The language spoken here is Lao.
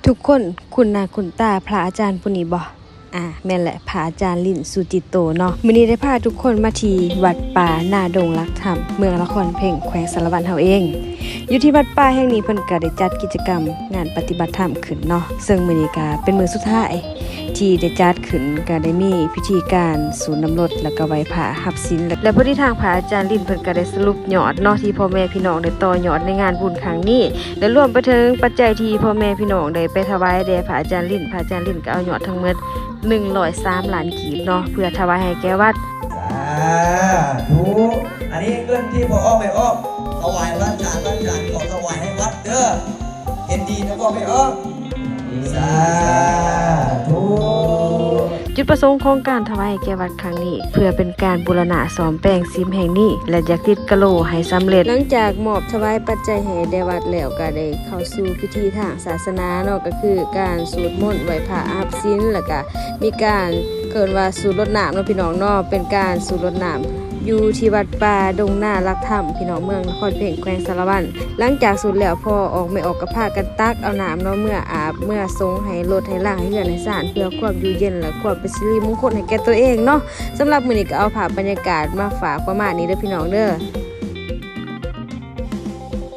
ທຸກຄົນຄຸ້ນໜ້າຄຸ້ນຕາພະອາຈານຜູ້ນີ້ບໍ່? ອາ ແມ່ນແຫຼະ ພະອາຈານລິ້ນ ສຸຈິດໂຕເນາະ. ມື້ນີ້ໄດ້ພາທຸກຄົນມາທີ່ວັດປ່ານາດົງຫຼັກທຳ ເມືອງນະຄອນເພັງ ແຂວງສາລະວັນເຮົາເອງ. ຢູ່ທີ່ວັດປ່າແຫ່ງນີ້ ເພິ່ນກະໄດ້ຈັດກິດຈະກຳງານປະຕິບັດທຳຂຶ້ນເນາະ, ເຊິ່ງມື້ນີ້ກະເປັນມື້ສຸດທ້າຍ ທີ່ໄດ້ຈັດຂຶ້ນ ກະໄດ້ມີພິທີການສູດນ້ຳລົດ ແລ້ວກະໄຫວ້ພະຮັບສິນ ແລະ ແລະ ພໍດີທາງພະອາຈານລິ້ນເພິ່ນກະໄດ້ສະຫຼຸບຍອດເນາະ ທີ່ພໍ່ແມ່ພີ່ນ້ອງໄດ້ຕໍ່ຍອດໃນງານບຸນຄັ້ງນີ້ ແລະ ລວມໄປເຖິງປັດໄຈທີ່ພໍ່ແມ່ພີ່ນ້ອງໄດ້ໄປຖວາຍແດ່ພະອາຈານລິ້ນ. ພະອາຈານລິ້ນກະເອົາຍອດທັງໝົດໜຶ່ງຮ້ອຍສາມລ້ານກີບເນາະ ເພື່ອຖວາຍໃຫ້ແກ່ວັດ. ສາທຸ. ອັນນີ້ເງິນທີ່ພໍ່ອອກແມ່ອອກຖວາຍພະອາຈານ, ພະອາຈານຂໍຖວາຍໃຫ້ວັດເດີ. ເຫັນດີນະພໍ່ແມ່ອອກ. ສາທຸ. ຈຸດປະສົງຂອງການຖວາຍແກ່ວັດຄັ້ງນີ້ ເພື່ອເປັນການບູລະນະສ້ອມແປງສິມແຫ່ງນີ້ ແລະ ຢາກຕິດກະໂຫຼໃຫ້ສຳເລັດ. ຫຼັງຈາກມອບຖວາຍປັດໄຈໃຫ້ແດ່ວັດແລ້ວ ກະໄດ້ເຂົ້າສູ່ພິທີທາງສາສະໜາເນາະ, ກະຄືການສູດມົນ ໄຫວ້ພະຮັບສິນ ແລ້ວກະມີການເອີ້ນວ່າສູດລົດນ້ຳເນາະ ພີ່ນ້ອງເນາະ, ເປັນການສູດລົດນ້ຳ ຢູ່ທີ່ວັດປ່າດົງນາຫຼັກທຳ ພີ່ນ້ອງ, ເມືອງນະຄອນເພັງ ແຂວງສາລະວັນ. ຫຼັງຈາກສູດແລ້ວ ພໍ່ອອກແມ່ອອກກະພາກັນຕັກເອົານ້ຳເນາະ ເມືອອາບ ເມືອສົງໃຫ້ລົດໃຫ້ລາໃຫ້ເຮືອນໃຫ້ຊານ ເພື່ອຄວາມຢູ່ເຢັນ ແລະ ຄວາມເປັນສິລິມຸງຄົນໃຫ້ແກ່ໂຕເອງເນາະ. ສຳລັບມື້ນີ້ກະເອົາພາບບັນຍາກາດມາຝາກປະມານນີ້ເດີ ພີ່ນ້ອງເດີ.